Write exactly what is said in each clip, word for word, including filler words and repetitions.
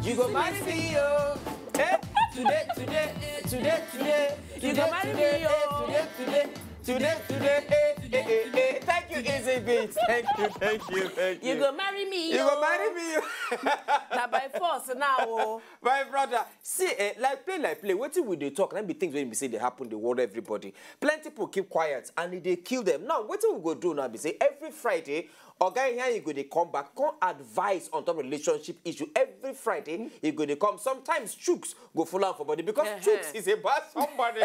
You go marry me, yo. Eh? Today, today, today, today. You go marry me, yo. Today, today, today, today. Eh, eh, eh, eh. Thank you, Easy Beats. Thank you, thank you, thank you. You go marry me, yo. You go marry me, yo. Now by force now, oh. My brother, see, eh, like play, like play. What we dey talk? That be things when we say they happen, they worry everybody. Plenty people keep quiet and they kill them. Now, what we go do now? Be say every Friday, Oga Iheanacho go dey come back, come advise on top relationship issue. Every Friday, he go dey come. Sometimes Chuks go follow am for body because Chuks is about somebody.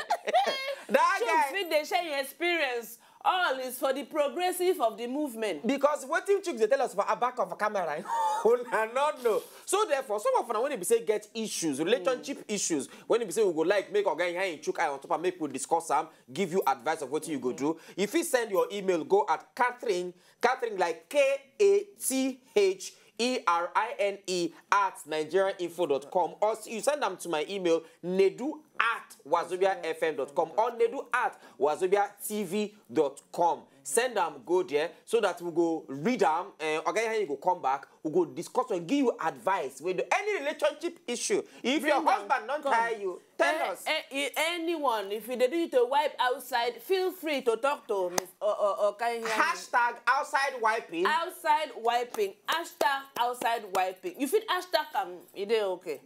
That Chuks guy fit dey share your experience. All is for the progressive of the movement. Because wetin Chuks dey tell us for a back of a camera, una no know. So therefore, some of una when be say get issues, relationship issues, when be say we go like make Oga Iheanacho chook eye on top and make we discuss am, give you advice of what you go do. You fit send your email go at Catherine, Catherine like K A T H E R I N E at nigerian info dot com, or you send them to my email, nedu at wazobia F M dot com or nedu at wazobia T V dot com. Send them go there so that we go read them. Uh, okay, you go come back. We go discuss and give you advice with any relationship issue. If your husband don't tell you, tell us. Eh, eh, anyone, if you dey need to wipe outside, feel free to talk to Miss O-, O-, Oga Iheanacho. Hashtag outside wiping. Outside wiping. Hashtag outside wiping. You fit hashtag am. E dey okay.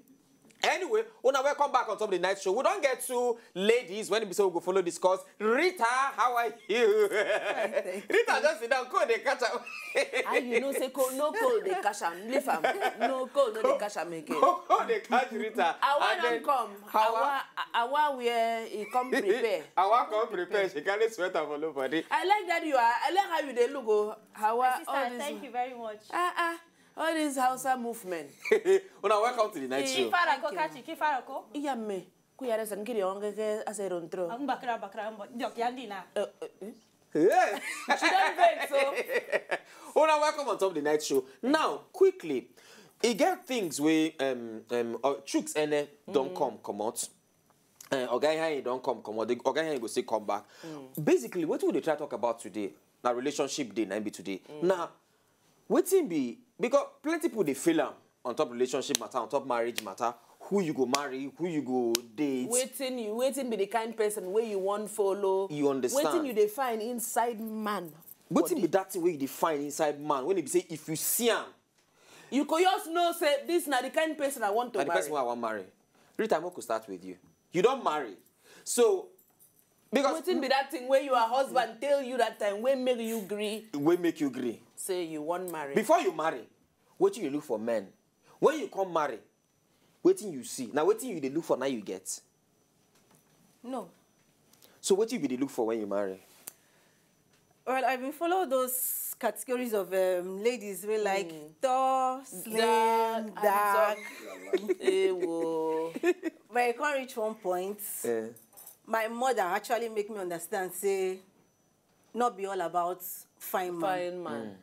Anyway, una welcome back on top of the night show. We don't get two ladies when we say we go follow discuss. Rita, how are you? Rita just sit down. Cold dey catch am. And you know say cold, no cold dey catch am. Leave am. No cold no dey catch am again. Cold dey catch Rita. Awa don come. Awa, Awa where he come prepare. Awa come prepare. She carry sweater for nobody. I like that you are. I like how you dey look. Oh, Awa, my sister, thank you very much. Ah, ah. All this Hausa movement. Una welcome to the night show. Kifarako kachi, kifarako. Iya me. Kuyare san kiri onge ke asero ntro. Ang bakra bakra mo. Yok yan di na. Eh, eh, eh. Yeah. She don't break so. Una welcome on top of the night show. Now, quickly, e get things wey um um uh, Chuks Ene don come comot. Uh, Oga Iheanacho don come comot. The Oga Iheanacho go still come back. Basically, what we dey try talk about today na relationship day na im be today. Now, wetin be, because plenty people dey feel am on top relationship matter, on top marriage matter, who you go marry, who you go date. Wetin you, wetin be the kind person wey you wan follow? You understand? Wetin you dey find inside man? Wetin be that thing wey you dey find inside man when e be say if you see am, you go just know say this na the kind person I want to marry. Na the person wey I wan marry. Rita, make we start with you. You don marry. So, because wetin be that thing wey your husband tell you that time wey make you gree? Wey make you gree? Say you wan marry. Before you marry, wetin you look for men? When you come marry, wetin you see? Na wetin you dey look for, na you get. No. So wetin you be dey look for when you marry? Well, I been follow those categories of um, ladies wey like tall, slim, dark. Ewo. But I come reach one point. Eh. My mother actually make me understand say no be all about fine man. Fine man.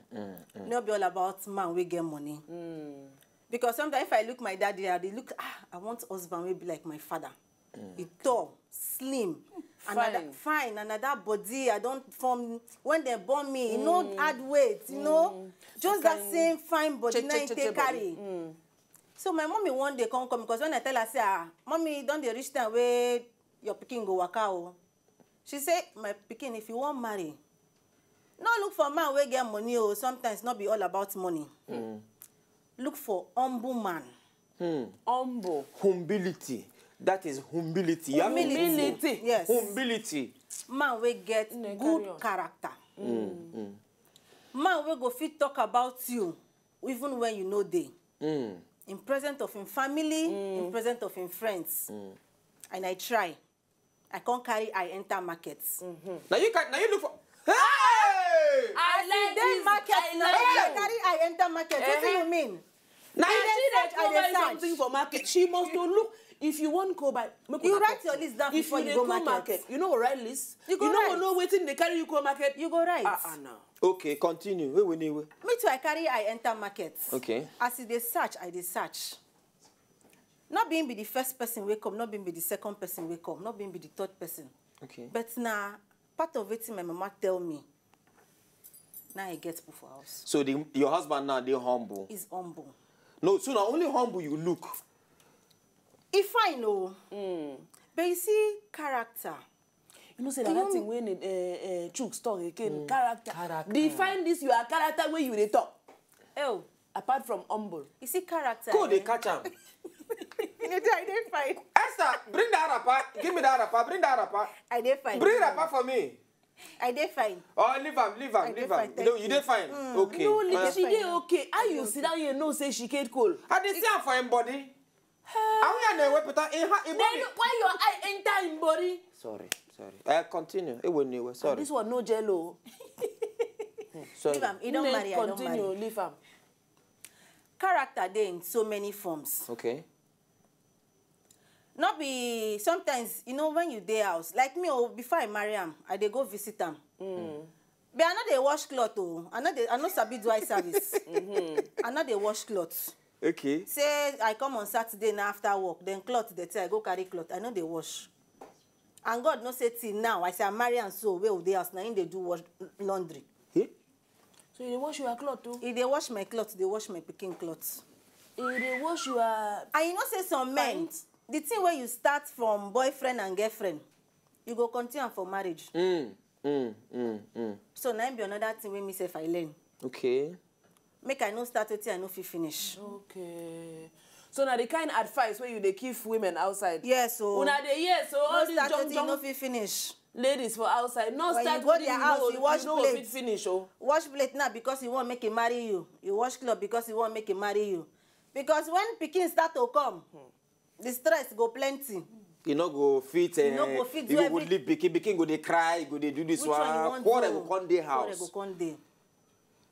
No be all about man wey get money. Because sometimes if I look my daddy, I dey look, ah, I want husband wey be like my father. He tall, slim, and na that fine, and na that body I don form when dem born me. E no add weight, you know, just that same fine body na im take carry. So my mommy one day come come because when I tell her say, ah, mommy, e don dey reach time wey your pikin go waka o. She say, my pikin, if you wan marry, no look for man wey get money o. Sometimes no be all about money. Look for humble man. Humble. Humility. That is humility. You have to look for humility. Yes. Humility. Man wey get good character. Man wey go fit talk about you even when you no dey. In present of him family, in present of him friends. And I try. I come carry eye enter market. Now you can, now you look for. Hey! I like this. Market. Now I carry eye enter market. What do you mean? Now you see that I dey search something for market. She must to look. If you wan go buy, make you write your list down before you go market. You know, write list. You go know wetin dey carry you go market. You go write. Ah, ah, no. Okay, continue. Wait, wait, wait. Me too, I carry eye enter market. Okay. As e dey search, I dey search. Not being be the first person wey come, not being be the second person wey come, not being be the third person. Okay. But na part of wetin my mama tell me. Now I get people for house. So the, your husband now dey humble. He's humble. No, so na only humble you look. E fine o. But you see character. You know say na that thing wey uh, uh, Chuks talk again, character. Character. Define this your character wey you dey talk. Oh, Apart from humble. You see character. Go dey Eh? Catch am. I dey fine. Esther, bring that wrapper. Give me that wrapper. Bring that wrapper. I dey fine. Bring wrapper for me. I dey fine. Oh, leave am, leave am, I dey leave fine, am. You know, thank you dey you. fine. No, Okay. leave, Uh, she dey okay. How you sit down here know say she get cold? I dey see am for him body. How you na wepụta in ha in Then body? Why your eye enter him body? Sorry, sorry. Uh, continue. It wouldn't anyway. Sorry. This one no jello. Sorry. Leave am. You don't marry. I don't Continue, marry. Leave am. Character dey in so many forms. Okay. Not be sometimes you know when you dey house like me oh before I marry am I dey go visit am. But I no dey wash cloth oh I no dey I no sabi do eye service. I no dey wash cloth. Okay. Say I come on Saturday na after work then cloth dey tey I go carry cloth I no dey wash. And God know say till now I say I marry am so wey we dey house na him dey do wash laundry. Eh? So you dey wash your cloth too? He dey wash my cloth dey wash my pikin cloth. You dey wash your And you know say some men the thing wey you start from boyfriend and girlfriend you go continue am for marriage. Mm, mm, mm, mm. So na him be another thing wey me sef I learn. Okay. Make I no start wetin I no fit finish. Okay. So na the kind advice wey you dey give women outside. Yes o. Una dey hear so No all these start young wetin you no young fit finish. Ladies for outside, no When start you go wetin their you house, no you wash you no go plate. Fit finish o. Wash plate now because he wan make he marry you. You wash cloth because he wan make he marry you. Because when pikin start to come, the stress go plenty. You no go fit. You no eh, go fit you do go every- Leave pikin. Pikin go dey cry. Go dey do this Which one you one. wan Quarrel do? Go come dey Quarrel house. Go come dey.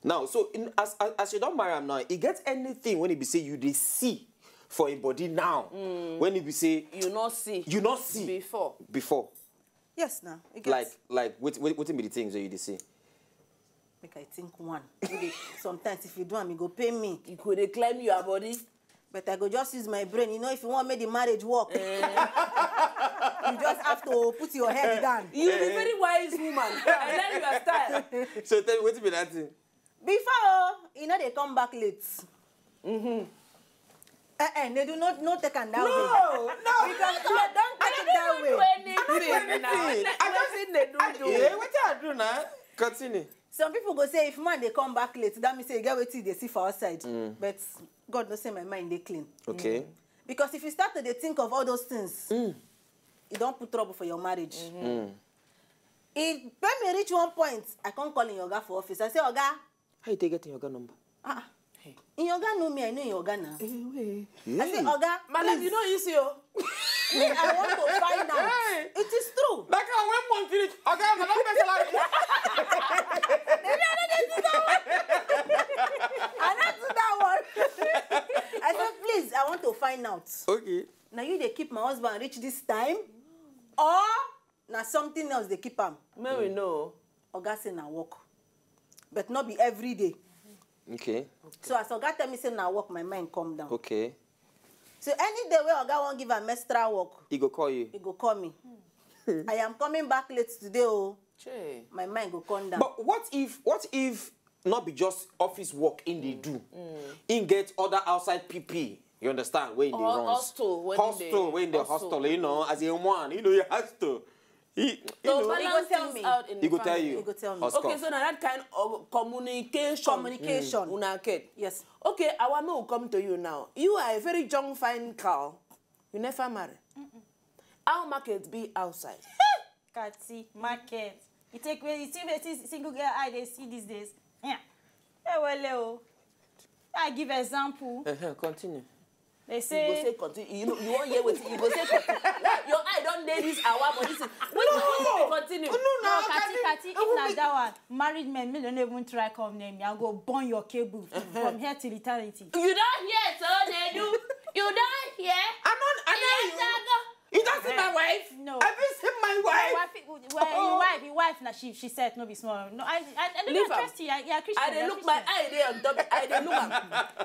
Now, so in, as, as as you don marry am now, e get anything when e be say you dey see for him body now, when e be say You no see. You no see Before. Before. Yes na. E get. Like like what what wetin be the things wey you dey see? Make I think one. Wey dey- Sometimes if you do am, e go pain me. You go dey climb your body. But I go just use my brain. You know, if you wan make the marriage work, you just have to put your head down. You be very wise woman. I like your style. So tell me wetin be that thing? Before, oh, you know they come back late. Mm-hmm. Eh, eh, they do not not take am that way. No, no. Because you don't take it that Do way. anything now. Anything. I just Wetin they do do. Yeah, wetin I do now? Continue. Some people go say if man they come back late, that means say you get wetin they see for outside. But God no say my mind they clean. Okay. Because if you start to dey think of all those things, you don't put trouble for your marriage. It when me reach one point, I can't call in your guy for office. I say, Oga, How you take get in your girl number? Ah, in your guy know me, I know in your guy now. I say, Oga, Madam, you please, know you see o. me, I want to find out. It is true. That kind when month finish, okay, I'm not pay salary. I not do that one. I said, please, I want to find out. Okay. Now you they keep my husband reach this time, or na something else they keep am. May we know. Oga say na work, but not be every day. Okay. So as Oga tell me say na work, my mind come down. Okay. So any day where Oga won't give am extra work, He go call you. He go call me. I am coming back late today, oh. Che. My mind go come down. But what if what if not be just office work in they do? In get other outside P P. You understand? When they Ho- runs. Hostel, when Hostel, they- when they hostel. Hostel, you know, as a one, you know, you hostel. He, you So know, balance tell things me. out in He the go tell family. you. He go tell me. Hostel. Okay, so now that kind of communication. Communication. Una get. Yes. Okay, our may will come to you now. You are a very young, fine girl. You never marry. How market be outside? Kati, market. You take where you see where see single girl eye they see these days. Yeah. Eh, well, oh. I give example. Uh-huh, continue. They You go say say continue. You know, you won't hear what you go say continue. Why your eye don't dey this hour, but this is. What you want to continue? No, no, Kati, Kati, if na that one, married men, me don't even try come near me. I go burn your cable from here till eternity. You don't hear, so they do. You don't hear. I don't, I You know don't you. You don't see my wife? No. Have you seen my My wife? wife, well, your wife, your wife, now she she said no be small. No, I I, I don't Leave am. trust you. I, yeah, Christian. I dey Yeah, look my Christian. Eye dey on top. I dey look am.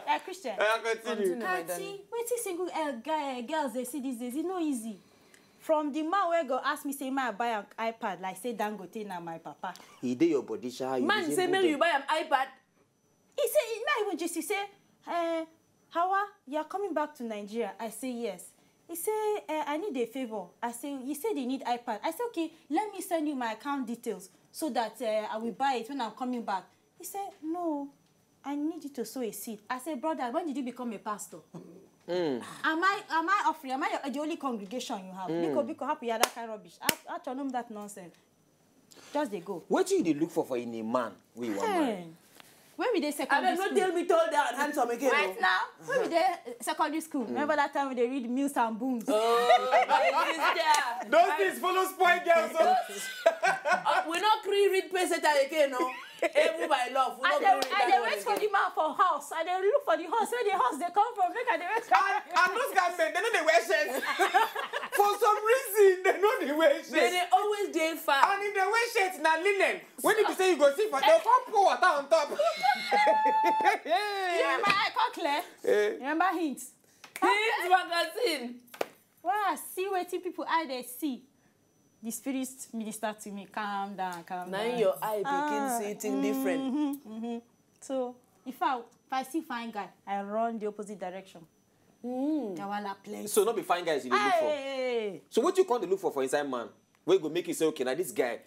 Yeah, Christian. I continue. Continue, my darling. Kati, wetin single uh, guy, girls they see these days, it's not easy. From the man where go ask me say my buy an iPad like say Dangote na my papa. He dey your body, sha. You Man dey say do make the- you buy an iPad. He say he not even just he say, uh, "Hawa, you are coming back to Nigeria?" I say, "Yes." He say, "Eh, I need a favor." I say, "You said you need iPad." I say, "Okay, let me send you my account details so that, eh, I will buy it when I'm coming back." He said, "No, I need you to sow a seed." I say, "Brother, when did you become a pastor? Am I, am I offering? Am I your, the only congregation you have? Biko, biko, happy, yeah, that kind of rubbish. I, I tell them that nonsense. Just they go." Wetin you dey look for for in a man wey you wan marry? Hey. When we dey secondary school. Abeg, no tell me tall, down, handsome again. Right now, when we dey secondary school, remember that time we dey read Mills and Boons? Oh, my sister. Those things follow spoil girls. Oh. Uh, we no gree read Pacesetter again, no. Even by love, we no gree read that one again. I dey wait for the man for house. I dey look for the house. Where the house dey come from? Make I dey wait for. And, and those guys, men, they no dey wear shirts. For some reason, they no dey wear shirts. They dey always dey far. And if they wear shirts, na linen. When e be say you go see for, they come pour water on top. You remember I come clear? Eh. Remember Hint? Hint magazine. Wow, see wetin people eye dey see. The spirit minister to me, "Calm down, calm down." Now your eye begin see thing different. Mm-hmm, mm-hmm. So if I, if I see fine guy, I run the opposite direction. Jawala plenty. So no be fine guys you dey look for. Hey. So what you come dey look for for inside man? Wey go make you say, "Okay, now this guy,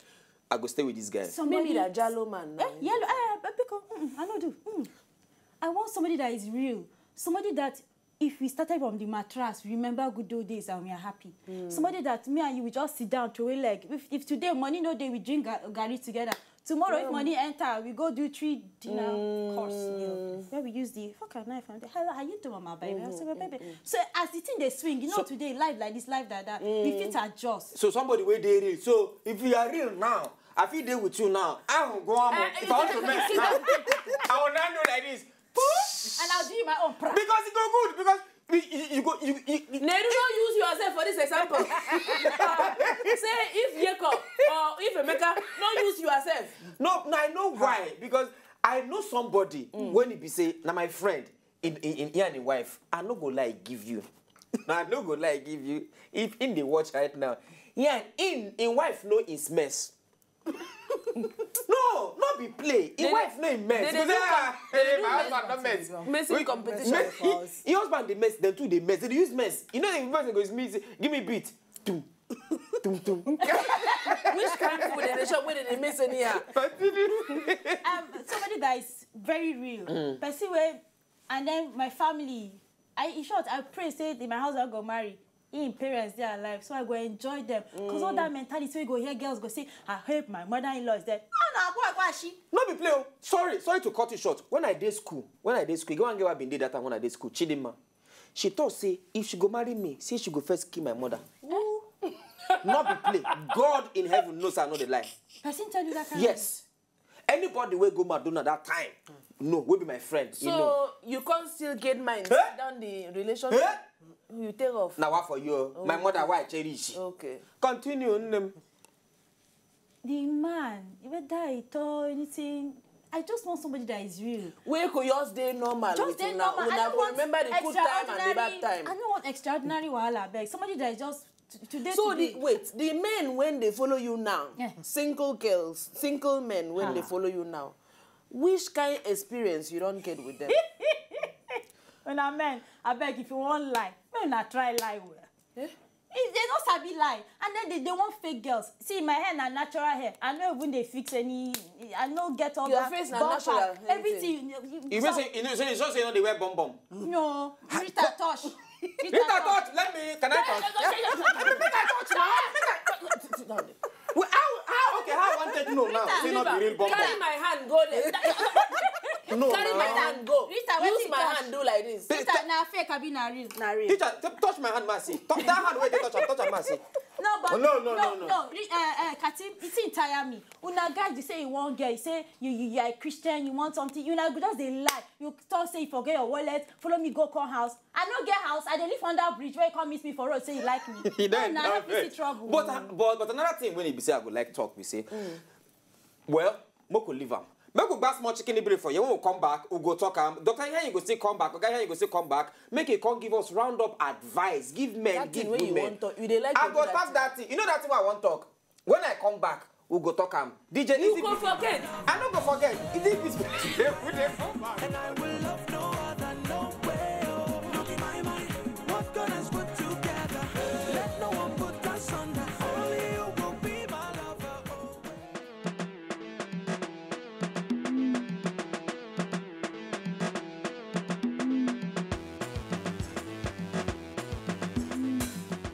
I go stay with this guy." Maybe that Jalo man now. Eh, yellow. Eh, eh, because, mm, I no do. Mm. I want somebody that is real. Somebody that, if we started from the mattress, we remember good old days and we are happy. Somebody that me and you, we just sit down, throw away leg. If, if today money no dey, we drink ga-, garri together. Tomorrow, if money enter, we go do three dinner course meal. Where we use the fork and knife and the, "Hello, how you doing, my baby?" I say, "My baby." So as the thing dey swing, you know, today, life like this, life like that, we fit adjust. So somebody wey dey real. So if you are real now, I fit dey with you now. I will go on. Eh, if I want to mess now, I will not do like this. And I'll do my own pra. Because it go good. Because you, you, you go, you, you, you Nedu, no use yourself for this example. Say if Jacob or if Emeka, no use yourself. No, no, I know why. Because I know somebody when he be say, "Na my friend, in, in, in, he and his wife, I no go lie give you." I no go lie give you. If in the watch right now, yeah, in, in wife know his mess. No, no be play. In wife know his mess. They, they do, ah, they do my husband no mess. Messing competition for us. Your husband dey mess, them too dey mess. They dey use mess. You know the person go use me say, "Give me beat." Tum, tum, tum. Which kind food dem dey chop wey dem dey mess anyhow? Um, somebody that is very real. Person wey, and then my family. I, in short, I pray say the, my husband go marry. Him parents dey alive, so I go enjoy them. Cause all that mentality wey go hear girls go say, "I hope my mother-in-law is there." No, no, agwa, agwa, she. No be play o. Sorry, sorry to cut you short. When I dey school, when I dey school, e get one girl I been dey that time when I dey school, Chidinma. She talk say if she go marry me, say she go first kill my mother. No be play. God in heaven knows I no dey lie. Person tell you that kind of thing? Yes. Anybody wey go Madonna that time, no, wey be my friend, you know. So you can't still get mind down the relationship. Eh? You take off. Now what for you? My mother, why I cherish? Okay. Continue, nnem. The man, whether he tell anything, I just want somebody that is real. Wey go just dey normal. Just dey normal. I don't want remember the good time and the bad time. I don't want extraordinary wahala, abeg. Somebody that is just t-, today, so today. The, wait, the men when they follow you now, single girls, single men when they follow you now, which kind experience you don't get with them? When I men, abeg, if you wan lie, make una try lie well. Eh? If they no sabi lie, and then they, they want fake girls. See, my hair na natural hair. I no even dey fix any. I no get all that. Your face na natural. Everything. You mean say, you know, say, you sure say you no dey wear bum bum? No, Rita touch. Rita touch. Let me. Can I touch? Rita touch now. Well, how, how, okay, how I want take know now? Say not the real bum bum. Carry my hand, go there. No, carry my hand, go. Rita, use my hand, do like this. Rita, na fake, abi na real? Na real. Teacher, t-, touch my hand, Mercy. Touch that hand where they touch am, touch am, Mercy. No, but no, no, no, no, no. Re-, uh, uh, Katim, it didn't tire me. Una guys, you say you want girl, you say you, you, you are a Christian, you want something. You na go just dey lie. You talk say you forget your wallet, follow me go come house. I no get house. I dey live under bridge. Where you come meet me for road, say you like me. You don't know, I no fit see trouble. But, uh, but, but another thing when he be say I go like talk, we say, well, make we leave am. Make we buy small chicken break for you. When we come back, we go talk am. Doctor Iyayi go still come back. Oga Iyayi go still come back. Make he come give us round up advice. Give men, give women. That thing wey you want talk, you dey like to do that thing. I go talk that thing. You know that thing wey I want talk. When I come back, we go talk am. D J, you go forget. I no go forget. It is we dey come back.